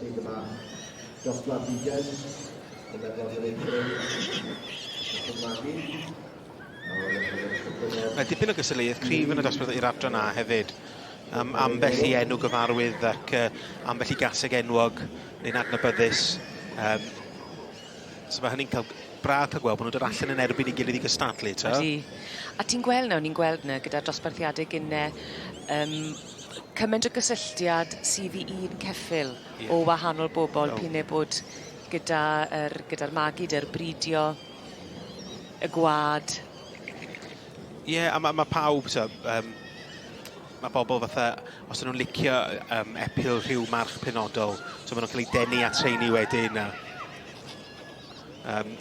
Felly dyma Joshua Began o Merlod Mynydd Cymreig ac yn magu. Mae dipyn o gystadleuaeth cryf yn y dosbarth i'r adran A hefyd. Am, ambell i enw gyfarwydd ac uh, ambell i gaseg enwog neu'n adnabyddus. Um, so mae hynny'n cael braf cael gweld bod nhw'n dod allan yn erbyn ei gilydd i gystadlu. Ta? Ydy. A ti'n gweld nawr, ni'n gweld 'na gyda'r dosbarthiade gynne yym cyment o gysylltiad sydd i un ceffyl Ie. o wahanol bobol O. p'un e bod gyda yr gyda'r magu 'dy'r bridio y gwa'd. Ie a ma' ma' pawb t'o' yym ma' bobol fatha os 'dyn nw'n licio yym epil rhyw march penodol so ma' nw'n ca'l 'u denu at rheini wedyn a yym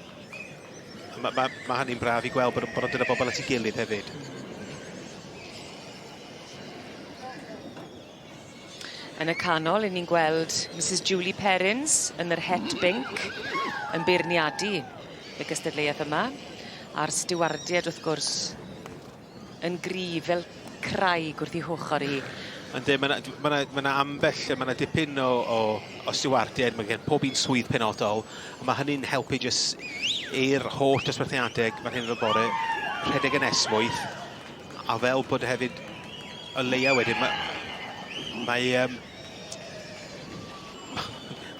ma' ma' ma' hynny'n braf i gweld bod o'n bod o'n dod â bobol at 'i gilydd hefyd. Yn y canol 'yn ni'n gweld Misys Julie Perrins yn yr het binc yn beirniadu y gystadleuaeth yma a'r stiwardied wrth gwrs yn gryf fel craig wrth 'i hochor hi. Yndi ma' 'na ma' 'na ma' 'na ambell ma' 'na dipyn o o o stiwardiaid ma' gen pob un swydd penodol a ma' hynny'n helpu jyst i'r holl dosbarthiade fan hyn yn y bore rhedeg yn esmwyth a fel bod hefyd o leia wedyn ma' mae yym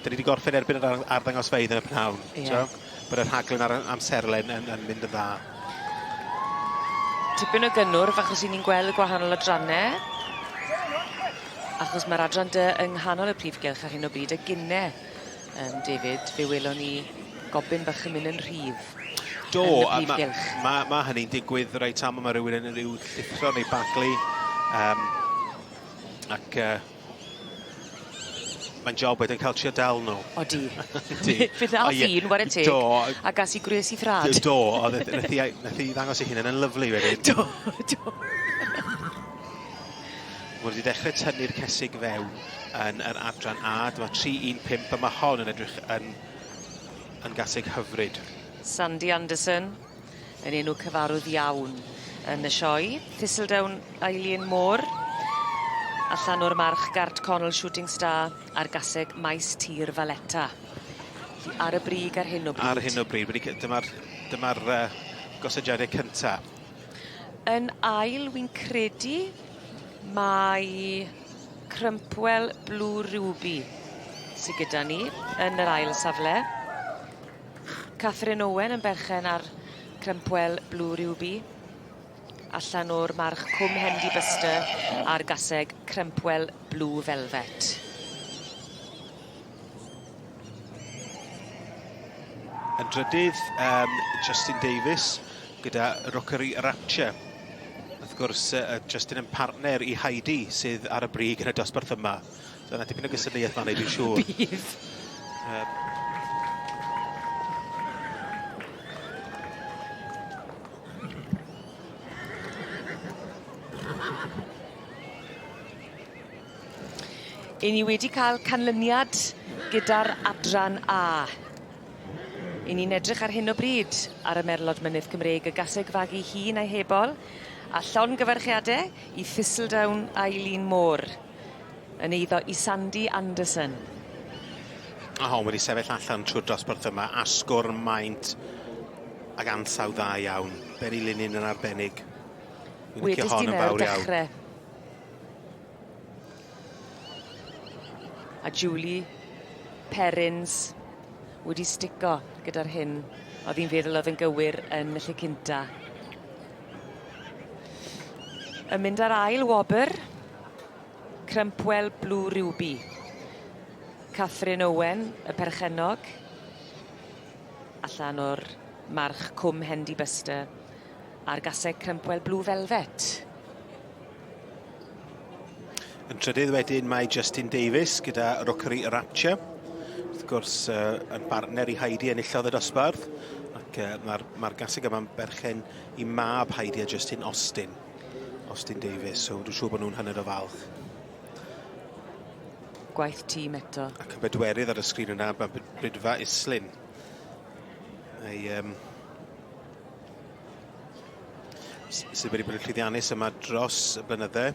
'dyn ni 'di gorffen erbyn yr ar- arddangosfeydd yn y pnawn. Ie. T'o'? Bod y rhaglen a'r amserlen yn yn mynd yn dda. Tipyn o gynnwrf achos 'yn ni'n gweld gwahanol adranne. Achos ma'r adran dy yng nghanol y prif gylch ar hyn o bryd a gynne yym David fe welon ni gobyn bach yn mynd yn rhydd. Do, yn y a prif ma' gylch. ma' ma' hynny'n digwydd reit aml ma' rywun yn ryw llithro neu baglu yym ac yy mae'n job wedyn ca'l trio dal nw. Odi. Yndi. Fe ddath O ie. un 'ware teg. Do. A gas 'i gwres i thrad. Do o'dd e nath 'i ei nath 'i ddangos ei hunan yn lyfli wedyn. Do do. Ma' wedi dechre tynnu'r cesig fewn yn yr adran A. Dyma 3 1 5 a ma' hon yn edrych yn yn gaseg hyfryd. Sandy Anderson yn enw cyfarwydd iawn yn y sioe. Thistledown Eileen Moore allan o'r march Gart Connell Shooting Star a'r gaseg Maes Tir Valetta. Felly ar y brig ar hyn o bryd. Ar hyn o bryd wedi dyma'r dyma'r uh, gosodiadau cynta. Yn ail wi'n credu mae Crumpwell Blue Ruby sy gyda ni yn yr ail safle. Catherine Owen yn berchen ar Crumpwell Blue Ruby. Allan o'r march Cwm Hendy Buster a'r gaseg Crumpwell Blue Velvet. Yn drydydd, um, Justin Davies gyda Rookery Rapture. Wrth gwrs, uh, Justin yn partner i Heidi sydd ar y brig yn y dosbarth yma. So yna dipyn o gystadleuaeth fan dwi'n siŵr. Bydd. Um, 'Yn ni wedi ca'l canlyniad gyda'r adran A. 'Yn ni'n edrych ar hyn o bryd ar y Merlod Mynydd Cymreig, y gaseg fagu hŷn a'i hebol, a llongyfarchiade i Thistledown Eileen Moore, yn eiddo i Sandy Anderson. A hon wedi sefyll allan trwy'r dosbarth yma, asgwrn, maint ag ansawdd dda iawn. Benny Linyn yn arbennig. Fi'n licio Wedest hon di yn 'na o'r fawr iawn. dechre. A Julie Perrins wedi stico gyda'r hyn o'dd 'i'n feddwl o'dd yn gywir yn y lle cynta. Yn mynd ar ail wobr, Crumpwell Blue Ruby. Catherine Owen, y perchennog, allan o'r march Cwm Hendy Buster a'r gaseg Crumpwell Blue Velvet. Yn trydydd wedyn mae Justin Davies gyda Rookery Rapture. Wrth gwrs uh, yn bartner i Heidi enillodd y dosbarth ac uh, mae'r ma gaseg yma'n berchen i mab Heidi a Justin Austin. Austin Davies, so dwi'n siŵr bod nhw'n hynod o falch. Gwaith tîm eto. Ac yn bedwerydd ar y sgrin yna, mae Bridfa Islyn. Ei, um, sydd wedi bod yn llwyddiannus yma dros y blynydde.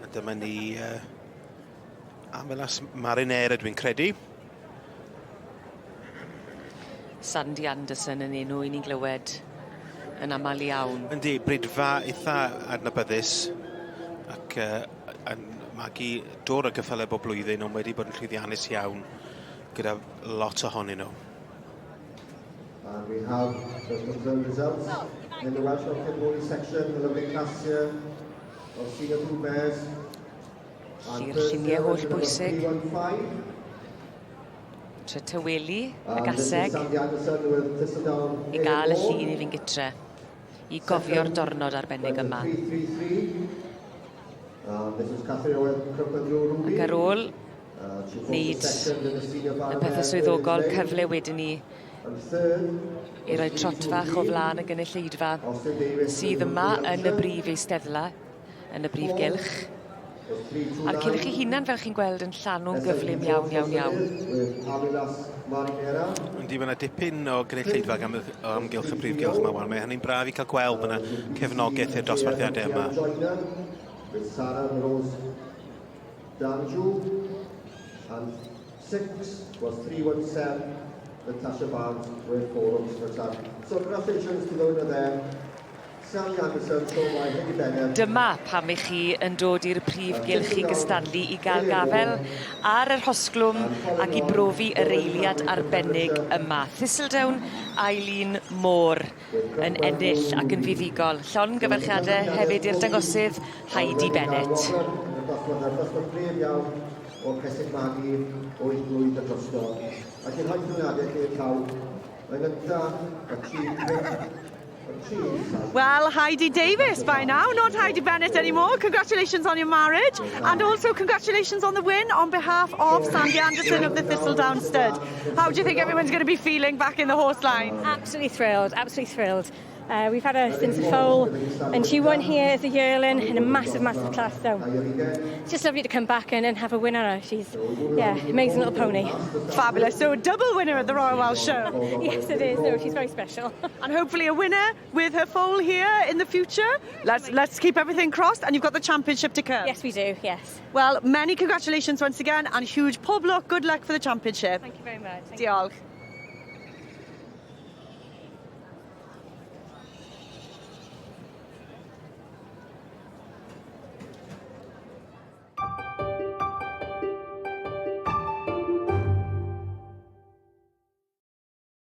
A dyma ni uh, Amelas Mariner, dwi'n credu. Sandy Anderson yn enw i ni'n glywed yn aml iawn. Yndi, bridfa eitha adnabyddus ac yn magu dwr o gyffyle bob blwyddyn, ond wedi bod yn llwyddiannus iawn gyda lot ohonyn nhw. And we have the confirmed results in the Welsh Orchid Pony section, the lovely class here of senior two mares. Felly'r lluniau holl bwysig. Tretyweli y gaseg i gael y llun i fynd gytre i gofio'r dornod arbennig yma. Ac ar ôl wneud y pethau swyddogol, cyfle wedyn ni i roi trot fach o flaen y gynulleidfa sydd yma yn y brif eisteddle, yn y brif gylch. A'r cylch ei hunan, fel chi'n gweld, yn llanw'n gyflym iawn, iawn, iawn. Yndi, mae yna dipyn o gynulleidfa o amgylch y brif gylch yma wan. Mae hynny'n braf i cael gweld bod yna cefnogaeth i'r dosbarthiadau yma. With Sarah Rose Danju, and six was 317 Natasha Barnes with four Oaks for example. So congratulations to the winner there. Sally Anderson, shown by Heidi Bennett. Dyma pam i chi yn dod i'r prif gylch i gystadlu i gael gafel ar yr hosglwm ac i brofi yr eiliad arbennig yma. Thistledown Eileen Moore yn ennill ac yn fuddugol. Llongyfarchiadau hefyd i'r dangosydd Heidi Bennett. Dosbarth gref iawn o'r Cesig Magu 8 mlwydd a drosto. Ac i'n rhoi canlyniadau lle llaw, yn gyntaf, y 3, 5, y 3. Well, Heidi Davis by now, not Heidi Bennett anymore. Congratulations on your marriage and also congratulations on the win on behalf of Sandy Anderson of the Thistledown Stud. How do you think everyone's going to be feeling back in the horse line? Absolutely thrilled, absolutely thrilled. We've had her since a foal, and she won here as a yearling in a massive, massive class. So it's just lovely to come back and have a win on her. She's, yeah, amazing little pony. Fabulous. So a double winner at the Royal Welsh Show. Yes, it is. No, she's very special. And hopefully a winner with her foal here in the future. Let's keep everything crossed, and you've got the championship to come. Yes, we do. Yes. Well, many congratulations once again, and huge pob lwc, good luck for the championship. Thank you very much. Thank you. Diolch.